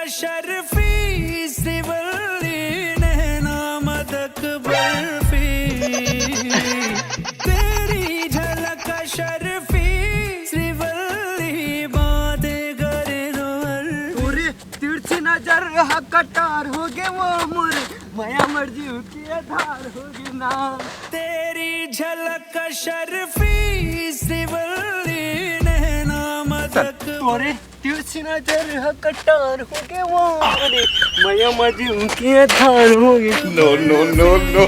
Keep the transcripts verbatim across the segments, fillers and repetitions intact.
शर्फी श्रीवल्ली नैना मदक बर्फी, तेरी झलक शर्फी श्रीवल्ली बातें करे दो अल्फी। तोरे तिरछी नजर ह कटार हो गे वो मोर, मया मर्जी उनकी आधार हो गे ना। तेरी झलक शर्फी श्रीवल्ली नैना मदक तोरे तिरछी नजर ह कटार हो गे वो रे, मया मर्जी उनकी आधार हो गे। No, no, no, no।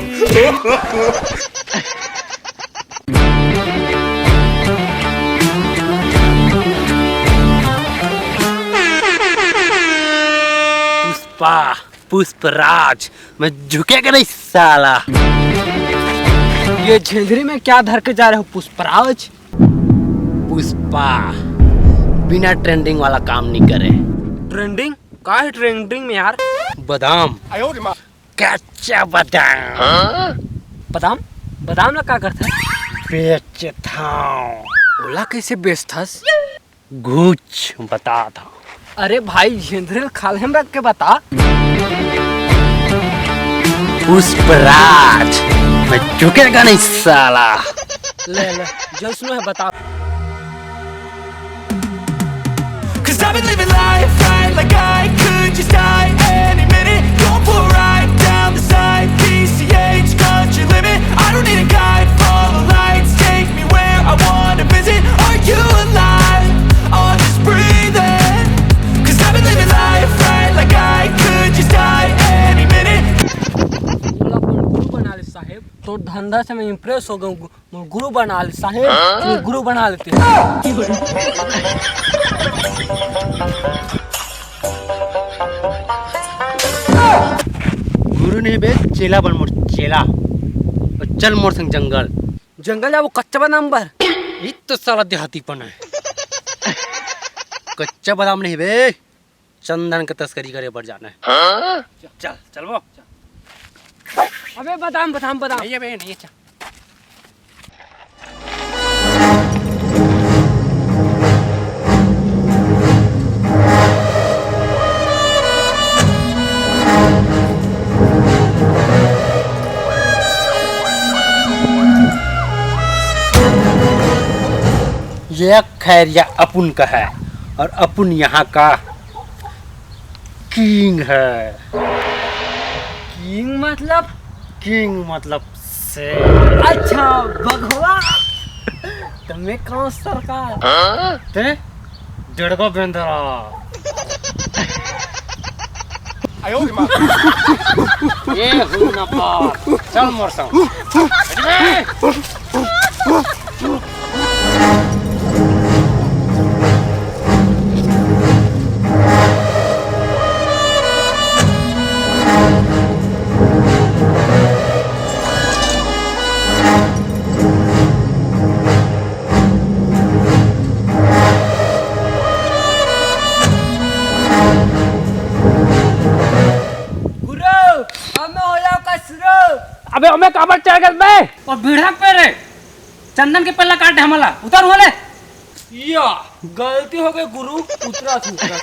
Pushpa, Pushpraj, मैं झुकेगा नहीं साला। ये झेंझरी में क्या धर के जा रहे हो पुष्पराज? पुष्पा बिना ट्रेंडिंग वाला काम नहीं करे। ट्रेंडिंग? का है ट्रेंडिंग में यार? बादाम। कच्चा बादाम। बादाम? बादाम ला का करथे? बेचथाव। ओला कैसे बेचथस? घुच बता था। अरे भाई, झेंझरी ल खाल्हे में रख के बता। पुष्पराज, मैं झुकेगा नहीं साला। ले, ले, जैसनो है बता। 'Cause I've been living life right like I could just die any minute. Going for a ride down the side, P C H country limit. I don't need a guide, follow lights, take me where I wanna visit. Are you alive? Or just breathing? 'Cause I've been living life right like I could just die any minute. मोला अपन गुरु बना ले साहेब, तोर धंधा से मैं impress हो गया हूँ। मोर गुरु बना ले साहेब, हाँ? मोर गुरु बना लेते हैं। गुरु नहीं बे, चेला बन मोर चेला। और चल मोर संग जंगल। जंगल जाबो कच्चा बादाम बर? ई तो साला देहातीपन है। कच्चा बादाम नहीं बे, चंदन के तस्करी करे बर जाना है। हाँ? चल, चलबो। अबे बादाम, बादाम, बादाम। नहीं है बे, नहीं है, चल। ये खैरिया अपुन का है और अपुन यहाँ का किंग है। किंग मतलब? किंग मतलब शेर। अच्छा, बघवा। तो मैं कौन सरकार? हाँ? ते डेढ़ को बेंदरा। आयो रे माँ। ये हूँ ना पार। चल मोर संग। गुरु, हमें हो जाओ का शुरू। अबे, हमें काबर चढ़ गए बे? और भिड़क पे रे। चंदन के पेड़ ला काट दे हमला, उतर होले। या, गलती हो गई गुरु, उतरा तू, उतरा।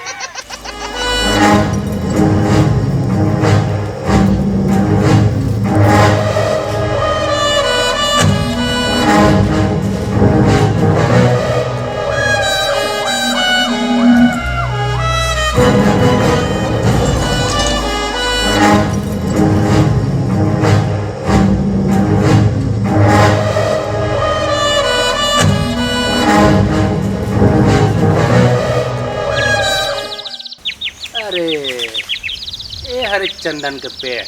अरे, ए हरे चंदन के पेड़।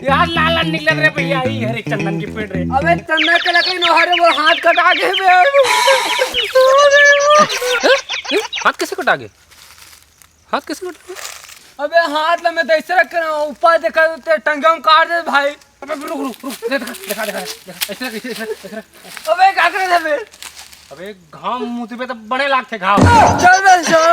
यार, लाल लाल निकलत रे भैया, ई हरे चंदन के पेड़ रे। अबे चंदन के लकड़ी नो हरे, वो हाथ कटा के बे। हाथ कैसे कटा गए? हाथ कैसे कटा गए? अबे हाथ ला मैं तो ऐसे रख के ना, ऊपर देखा तो टंगा में काट दे भाई। अबे रुक, रुक, रुक, देखा, देखा, देखा, देखा, ऐसे रख, ऐसे, ऐसे रख, ऐसे रख। अबे का करे थे बे? अबे घाम मुँह पे तो बड़े लागथे घाव। चल बे, चल।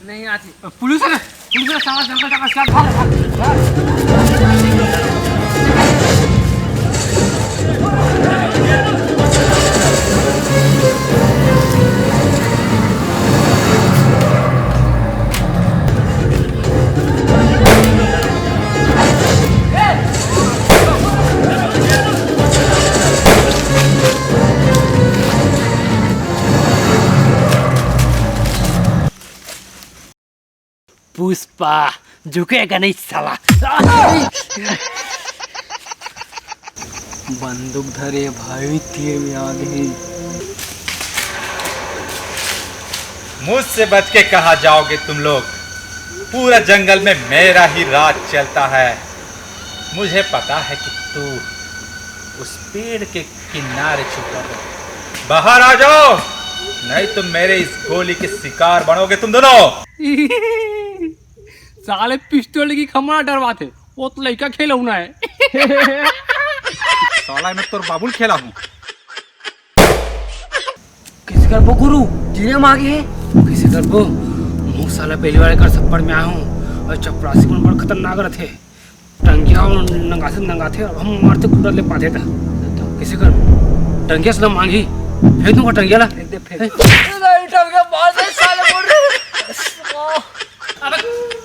नहीं आती। पुलिस है, पुलिस है, साला जंगल जंगल से भाग, भाग, भाग। पुष्पा झुकेगा नहीं साला। बंदूक धरे भाई, तीर में आग है। मुझसे बच के कहाँ जाओगे तुम लोग? पूरा जंगल में मेरा ही राज चलता है। मुझे पता है कि तू उस पेड़ के किनारे छुपा हो। बाहर आ जाओ, नहीं तो मेरे इस गोली के शिकार बनोगे तुम दोनों। साले पिस्तौल की खमरा डरवाथे, वो तो लइका खेलौना है। साला मैं तोर बाबुल खेला हूँ। कैसे करबो गुरु, जीरे मागे है। कैसे करबो? मुँह साला पहली बार कर सप्पड़ में आया हूँ और चपरासी मन बड़ खतरनाक रहते। टंगिया और नंगाथे नंगाथे, अब हम मारते कुड़ा ले पाते था। कैसे कर? टंगिया से मांगी, भेज दूंगा टंगिया ला। फेंक दे, फेंक दे। ए? नहीं, टंगिया मार दे साले, बोल रहे। अबे,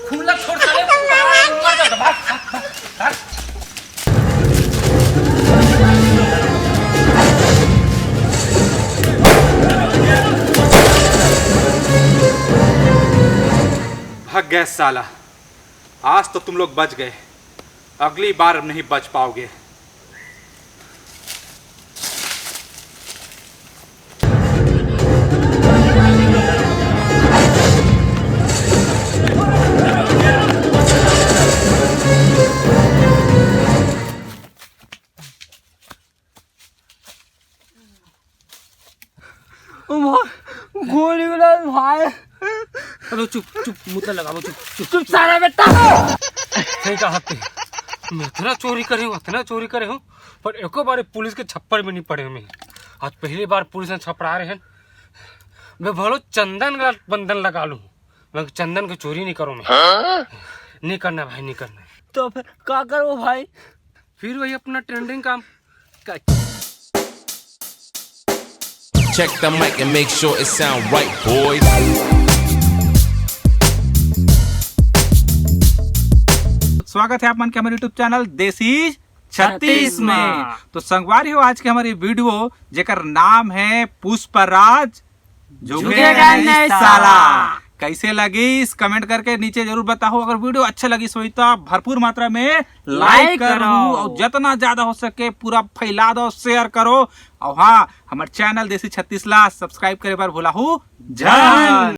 खुला छोड़ साले, मर जा, भाग, भाग, भाग, भाग। भाग गया साला। आज तो तुम लोग बच गए, अगली बार अब नहीं बच पाओगे। ओ माँ, गोली वाला भाई। अबे चुप, चुप, मुतला लगा लो, चुप, चुप। चुप सारा बेटा। सही कहा तू। मैं इतना चोरी करे हूँ, इतना चोरी करे हूँ, पर एको बार पुलिस के छप्पर में नहीं पड़े हूँ मैं। आज पहली बार पुलिस ने छपड़ा रहे हैं। मैं भलो चंदन का बंधन लगा लूँ, मगर चंदन की चोरी नहीं करूँ मैं। नहीं करना भाई, नहीं करना। तो फिर का करो भाई? फिर वही अपना ट्रेंडिंग काम। Check the mic and make sure it sound right, boys. स्वागत है आप मन के हमारे YouTube चैनल देसी छत्तीस में। छत्तीस में। तो संगवारी हो, आज के हमारी वीडियो जेकर नाम है पुष्पराज झुकेगा नहीं साला। कैसे लगिस, कमेंट करके नीचे जरूर बताओ। अगर वीडियो अच्छा लगिस होही तो भरपूर मात्रा में लाइक लाइक करो करो। और जितना ज्यादा हो सके पूरा फैला दो, शेयर करो। और हाँ, हमारे चैनल देसी छत्तीस ला सब्सक्राइब करे बर भुलाहू झन।